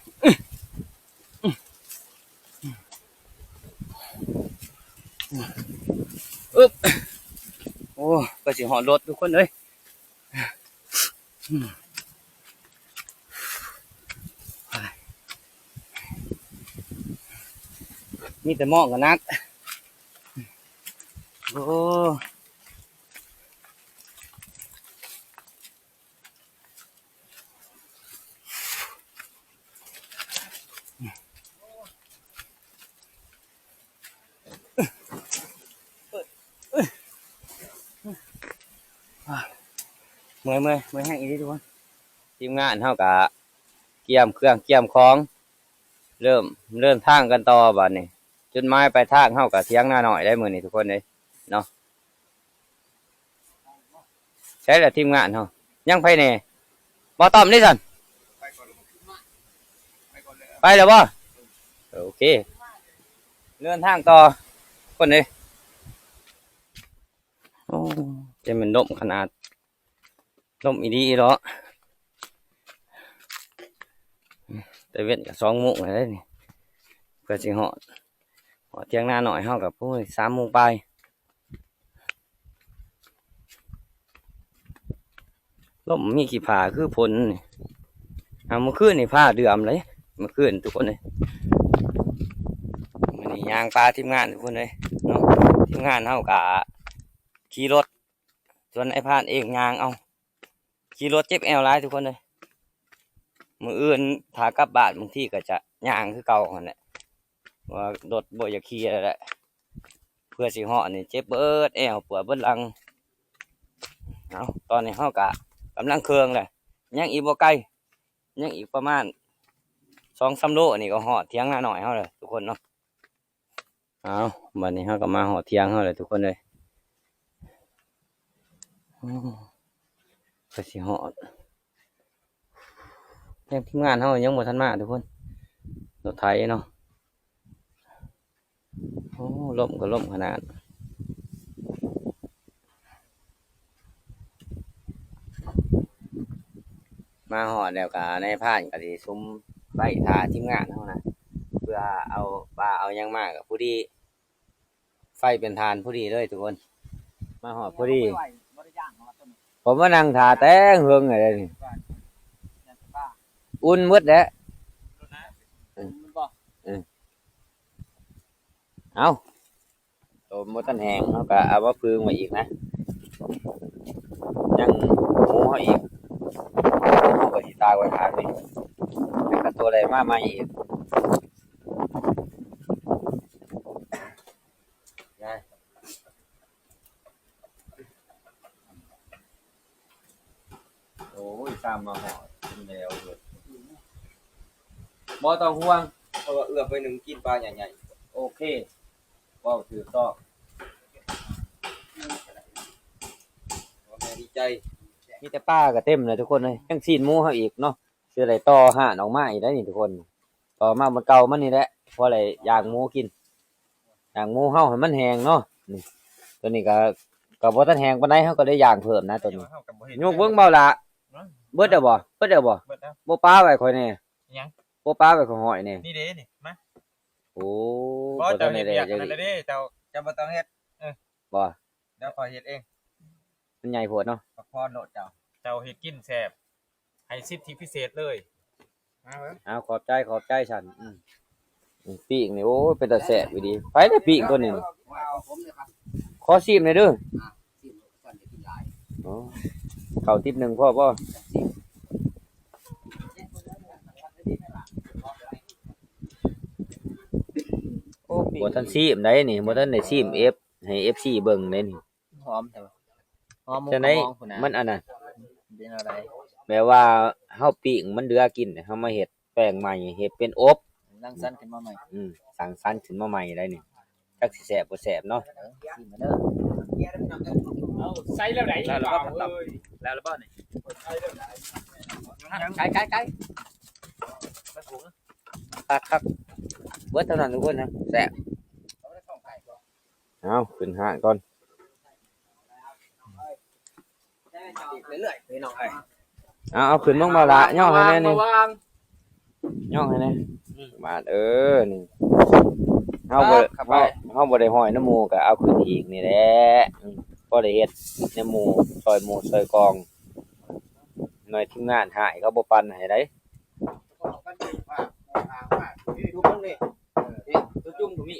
ອຶບ ໂອ້ ກໍຊິຮອດລົດທຸກຄົນເອີຍ. ມີແຕ່ໝອກກັນໜັກ. ໂອ້ ເມື່ອຍ ເມື່ອຍ ເມື່ອຍແຮງອີ່ຫຼີທຸກຄົນ. ທີມງານເຮົາກະກຽມເຄື່ອງກຽມຂອງ ເລີ່ມ ເລີ່ມທາງກັນຕໍ່ບາດນີ້. ຈຸດໝາຍປາຍທາງເຮົາກະຖຽງນານ້ອຍໄດ໋ມື້ນີ້ທຸກຄົນເອີຍເນາະ. ໃສລະທີມງານເຮົາ ຍັງໃຜແດ່? ບໍ່ຕ້ອມເດ້ຊັ້ນ ໄປແລ້ວບໍ່? ໂອເຄ ເດີນທາງຕໍ່ຄົນເດ້. ໂອ້ ແຕ່ແມ່ນລົມຂະໜາດ ລົມອີ່ຫຼີເນາະ. ແຕ່ເວັນກໍສອງໂມງແລ້ວເດ້ນີ້ ເພື່ອຊິຮອດ ຮອດຖຽງນານ້ອຍເຮົາກໍ ໂອ້ຍ ສາມໂມງປາຍ. ລົມມີຂີ້ຟ້າຄືຝົນນີ້. ອ່າ ມື້ຄືນນີ້ຟ້າເດືອມເລີຍ ມື້ຄືນທຸກຄົນເອີຍ. ມື້ນີ້ຍ່າງພາທີມງານທຸກຄົນເອີຍເນາະ. ທີມງານເຮົາກະຂີ່ລົດ ສ່ວນນາຍພານເອງຍ່າງເອົາ. ຂີ່ລົດເຈັບແອວຫຼາຍທຸກຄົນເອີຍ. ມື້ອື່ນຖ້າກັບບ້ານບາງທີກໍຈະຍ່າງຄືເກົ່າຫັ້ນແຫຼະ ວ່າລົດບໍ່ຢາກຂີ່ແລ້ວແຫຼະ. ເພື່ອຊິຮອດນີ້ເຈັບເບິດແອວ ປວດເບິດຫຼັງ. ເອົາ ຕອນນີ້ເຮົາກະກຳລັງເຄື່ອງແຫຼະ ຍັງອີກບໍ່ໄກ ຍັງອີກປະມານສອງສາມໂລ ອັນນີ້ກໍຮອດຖຽງນານ້ອຍເຮົາແລ້ວທຸກຄົນເນາະ. ເອົາ ບັດນີ້ເຮົາກໍມາຮອດຖຽງເຮົາແລ້ວທຸກຄົນເອີຍ. ໂອ້ ກໍຊິຮອດ ແຕ່ທີມງານເຮົາຍັງບໍ່ທັນມາທຸກຄົນ ລົດໄຖເນາະ. ໂອ້ ລົມກໍລົມຂະໜາດ. ມາຮອດແລ້ວກໍນາຍພານກໍຊິສຸມໄວ້ຖ້າທີມງານເຮົານະ ເພື່ອເອົາປາເອົາຫຍັງມາ ກໍພໍດີ ໄຟເປັນຖ່ານພໍດີເລີຍທຸກຄົນ. ມາຮອດພໍດີ ເອົາໄປໄວ້ ບໍ່ໄດ້ຍ່າງເນາະ ຕົວນີ້ ຜົມມານັ່ງຖ້າແຕ່ເຫິງແລ້ວນີ້ ຢ້ານປາ ອຸ່ນໝົດແຫຼະ. ອືມ ມັນບໍ່ ເອີ ເອົາ ໂຕບໍ່ທັນແຫ້ງ ເຮົາກໍເອົາມາຜຶ່ງໄວ້ອີກນະ ຍັງໝູເຮົາອີກ ເຮົາກໍຊິຕາກໄວ້ຂ້າງນີ້ ແລ້ວກໍໂຕໄດ້ມາໃໝ່ອີກ. ໂອ້ຍ ຊ້ຳມາຮອດແລ້ວເວີຍ ບໍ່ຕ້ອງຫ່ວງ ເພາະວ່າເອື້ອມໄປໜຶ່ງກິນປາໃຫຍ່ໆ. ໂອເຄ ເວົ້າຖືກຕ້ອງ ແມ່ດີໃຈ. ມີແຕ່ປາກໍເຕັມແລ້ວທຸກຄົນເອີຍ ຍັງຊີ້ນໝູເຮົາອີກເນາະ. ຊິໄດ້ຕໍ່ຮ້ານອອກມາອີກໄດ໋ນີ້ທຸກຄົນ ຕໍ່ມາບ່ອນເກົ່າມັນນີ້ແຫຼະ ພໍໄດ້ຍ່າງໝູກິນ ຍ່າງໝູເຮົາໃຫ້ມັນແຫ້ງເນາະ. ນີ້ ຕົວນີ້ກໍ ກໍບໍ່ທັນແຫ້ງປານໃດ ເຮົາກໍໄດ້ຍ່າງເພີ່ມນະຕົວນີ້. ຍົກເບິ່ງເບົາຫຼ້າ ເບິດແລ້ວບໍ່? ເບິດແລ້ວບໍ່? ບໍ່ປາໄວ້ຂ້ອຍແດ່ ຫຍັງ ບໍ່ປາໄວ້ຂ້ອຍຫ້ອຍແດ່. ນີ້ເດ້ນີ້ ມາ ໂອ້ ບໍ່ ບໍ່ທັນໄດ້ແດກເຈົ້າເຮັດວຽກອັນນັ້ນເດ້ ເຈົ້າ ເຈົ້າບໍ່ຕ້ອງເຮັດ ເອີ ບໍ່ ດຽວຂ້ອຍເຮັດເອງ ມັນໃຫຍ່ໂພດເນາະ. ພັກຜ່ອນໂລດເຈົ້າ ເຈົ້າເຮັດກິນແຊບ ໃຫ້ສິດທິພິເສດເລີຍ. ມາເບິ່ງ ເອົາ ຂອບໃຈ ຂອບໃຈຊັ້ນ. ອືມ ປີ້ງນີ້ ໂອ້ຍ ເປັນຕາແຊບອີ່ຫຼີ. ໃຜໄດ້ປີ້ງຕົວນີ້? ຂໍຊີມແດ່ເດີ. ອໍ ເຂົ້າຕິບໜຶ່ງພໍບໍ່? ໂອ້ ບໍ່ທັນຊີມໃດນີ້ ບໍ່ທັນໄດ້ຊີມເອັບ ໃຫ້ເອັຟຊີເບິ່ງເດ້ນີ້. ຫອມແທ້ ຫອມ ຈັ່ງໃດ ມັນອັນນັ້ນ ປັນແນວໃດ? ແບບວ່າເຮົາປີ້ງມັນເຫຼືອກິນ ເຮົາມາເຮັດແປງໃໝ່ ເຮັດເປັນອົບ ສ້າງສັນຂຶ້ນມາໃໝ່. ອືມ ສ້າງສັນຂຶ້ນມາໃໝ່ໄດ໋ນີ້. ຈັກຊິແຊບບໍ່ແຊບເນາະ. ເອີ ຊີມເດີ. ເອົາ ໃສ່ແລ້ວໃດ ແລ້ວບໍ່? ເອີຍ ແລ້ວບໍ່ນີ້? ໃສ່ແລ້ວໃດ? ໄກໆໆ ຄັກໆ ເບິດເທົ່ານັ້ນທຸກຄົນນະ ແຊບ. ເອົາ ຂຶ້ນຮ້ານກ່ອນ. ເອົາ ເອົາຂຶ້ນລົງມາລະ ຍໍໃຫ້ແດ່ນີ້ ຍໍໃຫ້ແດ່. ບາດ ເອີ ນີ້ ເຮົາບໍ່ ເຮົາ ເຮົາບໍ່ໄດ້ຫ້ອຍນຳໝູ່ ກໍເອົາຂຶ້ນອີກນີ້ແຫຼະ. ອືມ ພໍໄດ້ເຮັດນຳໝູ່ ຊ່ອຍໝູ່ຊ່ອຍກອງ. ໜ່ວຍທີມງານຮ້າຍ ເຂົາບໍ່ປັນໃຫ້ໃດ. ຈຸ່ມກໍມີ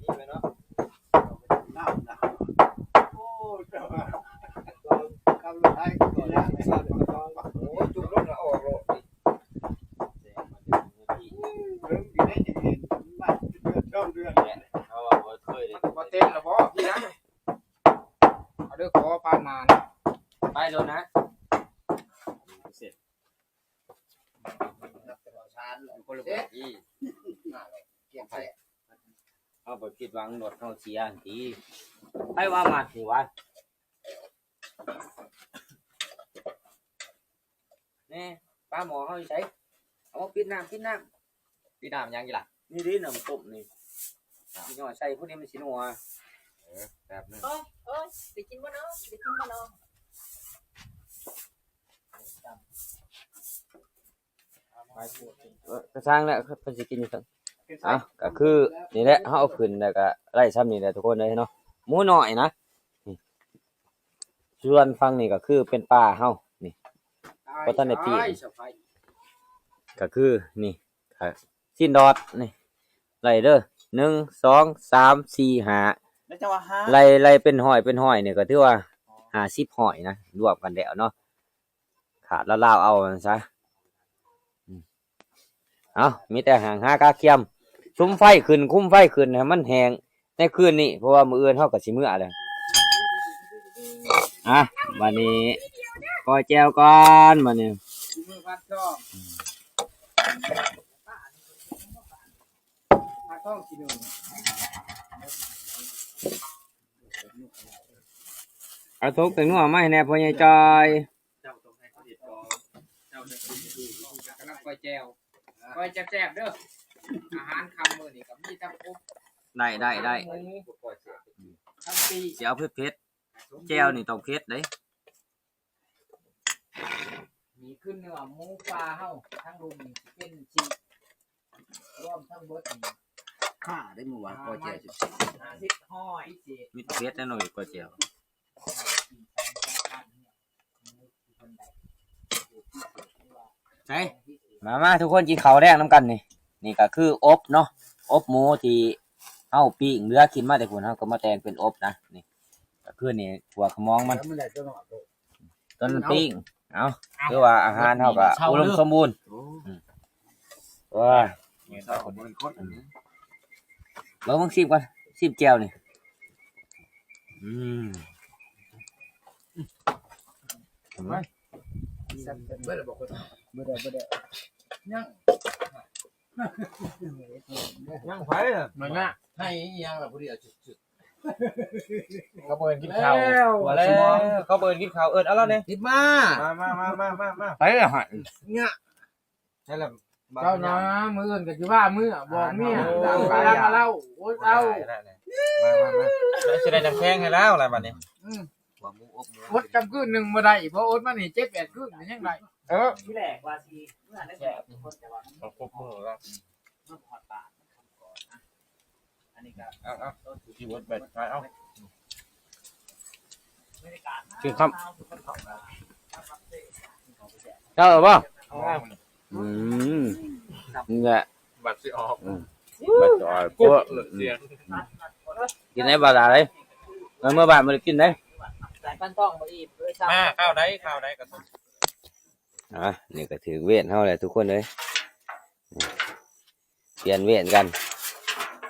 ມີແມ່ນເນາະ. ບໍ່ເຕັມລະບໍ່? ເອົາເດີ ຂໍປານມານ ໄປໂລດນະ. ເຮົາບໍ່ຄິດຫວັງລົດເຮົາເສຍຫັ້ນຕິ ໃຜວ່າມັກນີ້ຫວາ? ແນ່ ປາໝໍ້ເຮົາຢູ່ໃສ? ເອົາມາປິດນ້ຳ ປິດນ້ຳ. ປິດນ້ຳຫຍັງອີກລະ? ນີ້ເດ້ນ້ຳຕົ້ມນີ້ ຊິຫຍໍ້ໃສ່ພຸ້ນນີ້ມັນຊິນົວ. ເອີ ແປັບໜຶ່ງ. ໂອ້ຍ ໂອ້ຍ ໄດ້ກິນບໍ່ເນາະ? ໄດ້ກິນບໍ່ເນາະ? ເອີ ກະຊ່າງແຫຼະ ເພິ່ນຊິກິນຢູ່ຊັ້ນ. ອ່ະ ກະຄືນີ້ແຫຼະ ເຮົາເອົາຂຶ້ນແລ້ວກະໄດ້ຊ່ຳນີ້ແຫຼະທຸກຄົນເອີຍເນາະ. ໝູນ້ອຍນະ ນີ້ ສ່ວນຝັ່ງນີ້ກະຄືເປັນປາເຮົານີ້ ບໍ່ທັນໄດ້ປີ້ງ ກະຄືນີ້ ຊີ້ນດອດນີ້ ໄດ້ເດີ ໜຶ່ງ ສອງ ສາມ ສີ່ ຫ້າ ໄລ່ ໄລ່ເປັນຮ້ອຍເປັນຮ້ອຍນີ້ ກະຖືວ່າຫ້າສິບຮ້ອຍນະ ລວມກັນແລ້ວເນາະ. ຂາດລາວໆເອົາຊັ້ນຊະ. ອືມ ເອົາ ມີແຕ່ຫາງຫາກາກຽມ ສຸມໄຟຂຶ້ນ ຄຸມໄຟຂຶ້ນໃຫ້ມັນແຫ້ງໃນຄືນນີ້ ເພາະວ່າມື້ອື່ນເຮົາກໍຊິເມືອແລ້ວ. ອ່ະ ບັດນີ້ກ້ອຍແຈ່ວກ່ອນ ບັດນີ້. ເອົາຖົງແປ້ງນົວມາໃຫ້ແດ່ ພໍ່ໃຫຍ່ຈ່ອຍ. ເຈົ້າຕ້ອງໃຫ້ເຂົາເຮັດກ່ອນ ເຈົ້າຈັ່ງຊິຮູ້ວິທີການ. ກຳລັງກ້ອຍແຈ່ວ ກ້ອຍແຊບໆເດີ. ອາຫານຄ່ຳມື້ນີ້ກໍມີທັງກົບ ໄດ້ໆໆ ທັງປີ ຊິເອົາເຜັດໆ ແຈ່ວນີ້ຕ້ອງເຜັດເດ້. ນີ້ຄືເນື້ອໝູປ່າເຮົາ ທັງລຸມນີ້ຊິເປັນສີ່ ລວມທັງເບິດນີ້ ຂ້າໄດ້ມື້ວານ ພໍແຈກສິບສີ່ ຫ້າສິບ ຮ້ອຍ ມີແຕ່ເຜັດແນ່ນອນ ພໍແຈກ. ໃສ ມາໆ ທຸກຄົນກິນເຂົ້າແລງນຳກັນນີ້. ນີ້ກໍຄືອົບເນາະ ອົບໝູທີ່ເຮົາປີ້ງເຫຼືອກິນມາແຕ່ພຸ້ນ ເຮົາກໍມາແຕ່ງເປັນອົບນະ. ນີ້ກໍຄືນີ້ ຂົ້ວຂະມອງມັນ ຕົວນັ້ນປີ້ງ. ເອົາ ເອົາ ຖືວ່າອາຫານເຮົາກໍອຸດົມສົມບູນ. ໂອ້ ອືມ ໂອ້ຍ ເບິ່ງ ເບິ່ງຊີມກ່ອນ ຊີມແຈ່ວນີ້. ອືມ ເບິດແລ້ວບໍ່? ເບິດແລ້ວ ເບິດແລ້ວ ຍັງ ຍັງໃຜນະ? ມັນນະ ໃຫ້ອີ່ຫຍັງລະ ຜູ້ດຽວຈຶກໆ. ເຂົາບໍ່ເອີ້ນກິນເຂົ້າ ແລ້ວ ເຂົາບໍ່ເອີ້ນກິນເຂົ້າ ເອີ້ນເອົາລະແດ່. ຕິດມາ ມາໆໆໆໆ ໃຜລະໃຫ້ ເນຍ ໃຊ່ລະ. ເຈົ້ານະ ມື້ອື່ນກໍຊິວ່າມື້ ບອກເມຍ ເວລາມາເລົ່າ ໂອດເອົາ. ມາໆໆ ຊິໄດ້ນ້ຳແຂງໃຫ້ລາວລະບັດນີ້. ອືມ ອົດຈຳຄືນໜຶ່ງບໍ່ໄດ້ ພໍອົດມານີ້ເຈັດແປດຄືນກໍຍັງໄດ້. ເອີ ທີແລກວ່າຊິເມືອໄດ້ແບບຄົນ ແຕ່ວ່າມັນຄົບມື້ລະ ເມືອຮອດບ້ານ ອັນນີ້ກໍ ເອົາໆ ຊິເບິດແບບ ເອົາ ຄືຄຳ ເຈົ້າບໍ່? ອືມ ນີ້ແຫຼະ ບັດຊິອອກ ອືມ ບັດຊິອອກ ອືມ ກິນໄດ້ບໍ່ຫຼາຍ ເມື່ອບ້ານບໍ່ໄດ້ກິນເດ້. ມາຄາວໃດ ຄາວໃດກໍ ອ່າ ນີ້ກໍຖືກເວນເຮົາແຫຼະທຸກຄົນເອີຍ ປ່ຽນເວນກັນ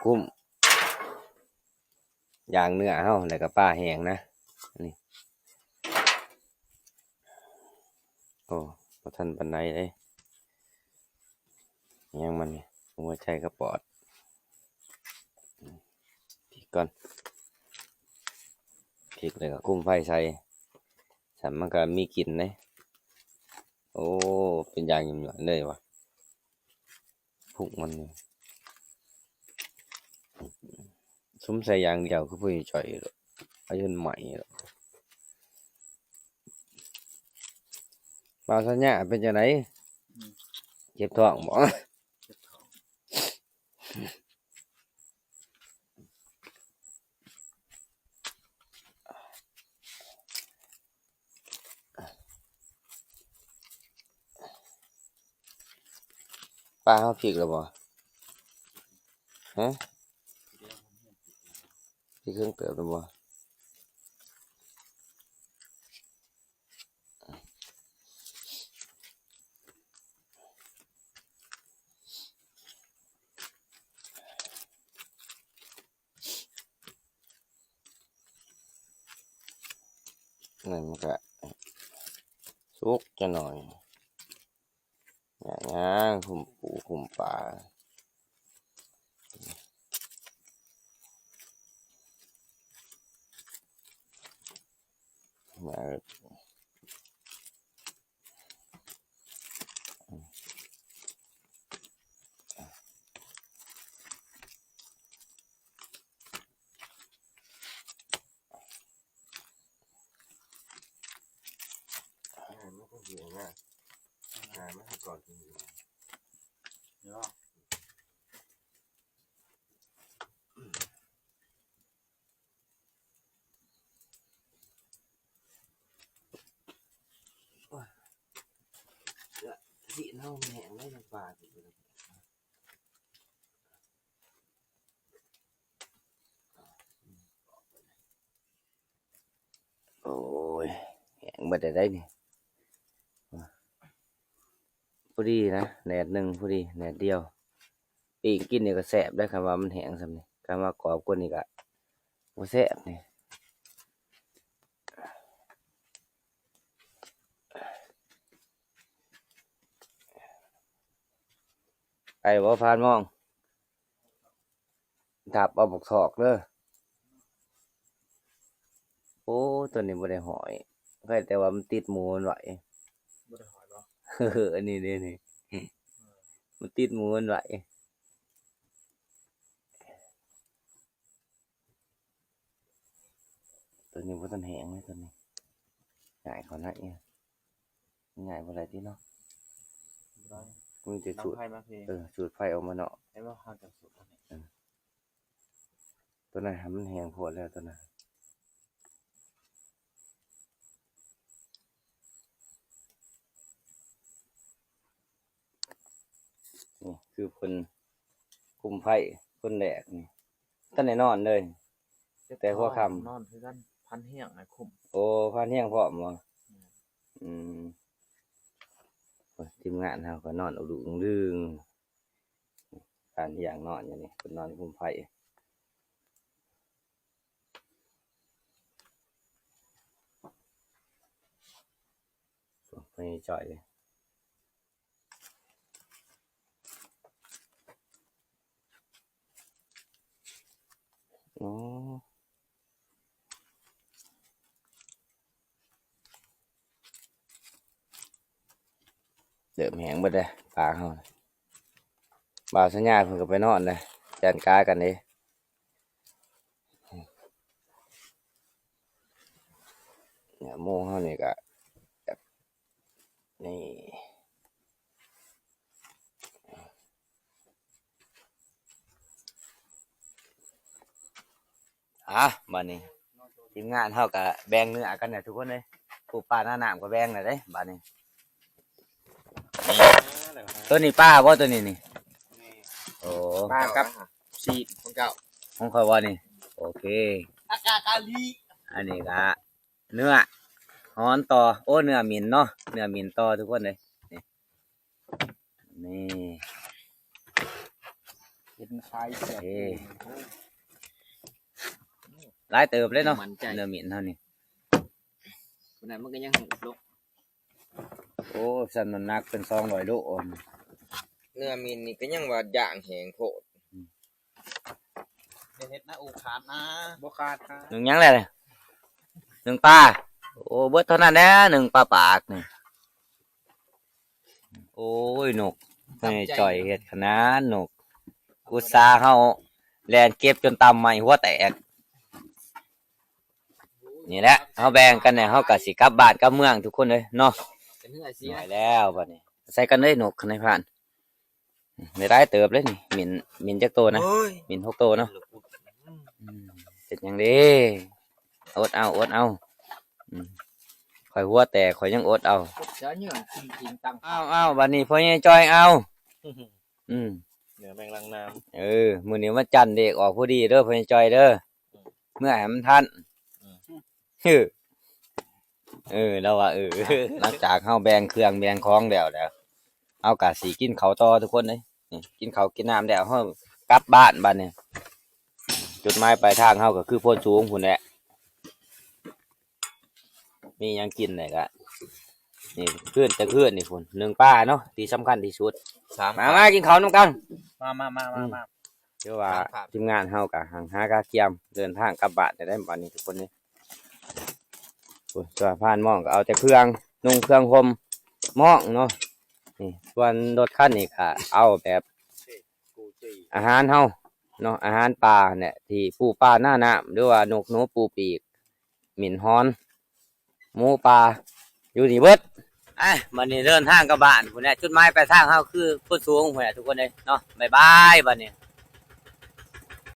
ກຸ້ມ ຢ່າງເນື້ອເຮົາ ແລ້ວກໍປາແຫ້ງນະ ນີ້ ບໍ່ທັນປານໃດເດ້. ຍັງມັນນີ້ ຫົວໃຈກັບປອດ. ພິກກ່ອນ ພິກແລ້ວກໍຄຸມໄຟໃສ່ ຊັ້ນມັນກໍມີກິ່ນເດ້. ໂອ້ ເປັນຢາງຫຍວນໆເລີຍວ່າ ພຸກມັນນີ້ ສຸມໃສ່ຢ່າງດຽວຄືຜູ້ຈ່ອຍ ອາຍຸນໃໝ່. ບ່າວສັນຍາເປັນຈັ່ງໃດ? ເຈັບທ້ອງບໍ່? ປາເຮົາພິກແລ້ວບໍ່? ຮະ? ພິກເຄິ່ງເຕີບແລ້ວບໍ່? ນັ້ນມັນກະສຸກຈັກໜ່ອຍ. ຍ່າງໆ ຄຸມປູຄຸມປາ ມາ ໂອ້ຍ ແຫ້ງເບິດແລ້ວໄດ໋ນີ້. ພໍດີນະ ແໜດໜຶ່ງພໍດີ ແໜດດຽວ. ປີ້ງກິນນີ້ກໍແຊບໄດ໋ ຄັນວ່າມັນແຫ້ງສ່ຳນີ້. ຄັນວ່າກອບກວ່ານີ້ກໍບໍ່ແຊບນີ້. ໄປບໍ່ ຜ່ານມອງ? ດັບເອົາບັກຖອກເດີ. ໂອ້ ຕົວນີ້ບໍ່ໄດ້ຫ້ອຍ ໃຄ່ແຕ່ວ່າມັນຕິດໝູມັນໄວ້. ບໍ່ໄດ້ຫ້ອຍບໍ່? ເອີ ອັນນີ້ເດ້ນີ້ ມັນຕິດໝູມັນໄວ້. ຕົວນີ້ບໍ່ທັນແຫ້ງເລີຍ ຕົວນີ້ງ່າຍເຂົ້າໃນ. ງ່າຍບໍ່ໄດ້ຕິເນາະ. ບໍ່ໄດ້ ມີແຕ່ຈູດ ເອີ ຈູດໄຟອອກມາເນາະ. ໃຫ້ວ່າເຮົາຈະສູດ ເອີ ຕົວນັ້ນຫັ້ນມັນແຫ້ງໂພດແລ້ວ ຕົວນັ້ນ. ນີ້ຄືຄົນຄຸມໄຟຄົນແລກນີ້ ບໍ່ທັນໄດ້ນອນເລີຍ ແຕ່ຫົວຄ່ຳ. ນອນຄືກັນ ພັນຮຽງນະຄຸມ. ໂອ້ ພັນຮຽງພ້ອມບໍ່? ອືມ ໂອ້ຍ ທີມງານເຮົາກໍນອນອຸລຸດຶງດຶງ. ການທີ່ຢາກນອນຢູ່ນີ້ ເພິ່ນນອນຄຸມໄຟ. ໄຟຈ່ອຍ. ໂອ້ ເລີ່ມແຫ້ງເບິດແລ້ວປາເຮົາ. ບ່າວສັນຍາເພິ່ນກໍໄປນອນແລ້ວ ຈັດການກັນເດ້. ເນື້ອໝູເຮົານີ້ກໍແບບນີ້. ອ່ະ ບາດນີ້ທີມງານເຮົາກະແບ່ງເນື້ອກັນແລ້ວທຸກຄົນເອີຍ. ຜູ້ປາໜ້ານ້ຳກໍແບ່ງແລ້ວເດ້ບາດນີ້. ໂຕນີ້ປາບໍ່ ໂຕນີ້ນີ້? ໂອ້ ປາກັບຊີກຂອງເຈົ້າ ຂອງຂ້ອຍບໍ່ນີ້? ໂອເຄ ອາກາກາລີ. ອັນນີ້ກະເນື້ອຫອນຕໍ່ ໂອ້ ເນື້ອໝິນເນາະ ເນື້ອໝິນຕໍ່ທຸກຄົນເອີຍ. ນີ້ ນີ້ ເປັນຄາຍແຊບ ເອີ ຫຼາຍເຕີບເລີຍເນາະ ໝັ້ນໃຈ ເນື້ອໝິນເຮົານີ້. ຄົນນັ້ນມັນກໍຍັງ ລູກ ໂອ້ ຊັ້ນນ້ຳໜັກເປັນສອງຮ້ອຍໂລ. ເນື້ອມິນນີ້ກໍຍັງວ່າຢ່າງແຮງໂພດ. ອືມ ຢ່າເຮັດນະ ໂອຂາດນະ. ບໍ່ຂາດນະ. ໜຶ້ງຫຍັງແຫຼະ? ໜຶ້ງປາ. ໂອ້ ເບິດເທົ່ານັ້ນແຫຼະ ໜຶ້ງປາປາກນີ້. ໂອ້ຍ ນົກ ໃຫ້ຈ່ອຍເຮັດຂະໜາດນົກ ອຸດສາເຮົາແລ່ນເກັບຈົນຕຳໄມ້ຫົວແຕກ. ນີ້ແຫຼະ ເຮົາແບ່ງກັນແລ້ວ ເຮົາກໍຊິກັບບ້ານກັບເມືອງທຸກຄົນເລີຍເນາະ. ເປັນເຮືອເສຍ ນ້ອຍແລ້ວບັດນີ້ ໃສ່ກັນເລີຍນົກ ນາຍພານ. ໄດ້ຫຼາຍເຕີບເລີຍນີ້ ໝິ່ນ ໝິ່ນຈັກໂຕນະ? ໂອ້ຍ ໝິ່ນຫົກໂຕເນາະ. ອືມ ເປັນຫຍັງເດ້? ອົດເອົາ ອົດເອົາ. ອືມ ຂ້ອຍຫົວແຕກ ຂ້ອຍຍັງອົດເອົາ. ເອົາ ເອົາ ບັດນີ້ພໍ່ໃຫຍ່ຈ່ອຍເອົາ. ອືມ ເໜືອແມງລັງນ້ຳ. ເອີ ມື້ນີ້ວັນຈັນເລກອອກພໍດີເດີ ພໍ່ໃຫຍ່ຈ່ອຍເດີ. ເມືອໃຫ້ມັນທັນ. ອືມ ເອີ ເອີ ລາວວ່າ ເອີ ຫຼັງຈາກເຮົາແບ່ງເຄື່ອງແບ່ງຂອງແລ້ວ ແລ້ວ ເຮົາກະຊິກິນເຂົ້າຕໍ່ທຸກຄົນເດ້. ນີ້ ກິນເຂົ້າກິນນ້ຳແລ້ວ ເຮົາກັບບ້ານບັດນີ້. ຈຸດໝາຍປາຍທາງເຮົາກໍຄືໂພນສູງພຸ້ນແຫຼະ. ມີຫຍັງກິນແລ້ວກະ ນີ້ ຄືນແຕ່ຄືນນີ້ພຸ້ນ ໜຶ້ງປາເນາະ ທີ່ສຳຄັນທີ່ສຸດ. ສາມ ມາ ມາກິນເຂົ້ານຳກັນ. ມາ ມາ ມາ ມາ ອືມ ມາ. ຖືວ່າທີມງານເຮົາກໍຮັ່ງຫາກະກຽມເດີນທາງກັບບ້ານໄດ້ບັດນີ້ທຸກຄົນເດ້. ໂອ້ຍ ສ່ວນພານໝ້ອງກໍເອົາແຕ່ເຄື່ອງນຸ່ງເຄື່ອງຫົ່ມໝ້ອງເນາະ. ນີ້ ສ່ວນລົດຄັນນີ້ກໍເອົາແບບອາຫານເຮົາເນາະ ອາຫານປ່າແຫຼະ ທີ່ປູປາໜ້ານ້ຳ ຫຼືວ່ານົກໜູປູປີກ ໝິ່ນຮອນ ໝູປ່າ ຢູ່ນີ້ເບິດ. ອ່ະ ບັດນີ້ເດີນທາງກັບບ້ານພຸ້ນແຫຼະ ຈຸດໝາຍປາຍທາງເຮົາຄືໂພນສູງພຸ້ນແຫຼະທຸກຄົນເອີຍເນາະ. ບາຍບາຍບັດນີ້.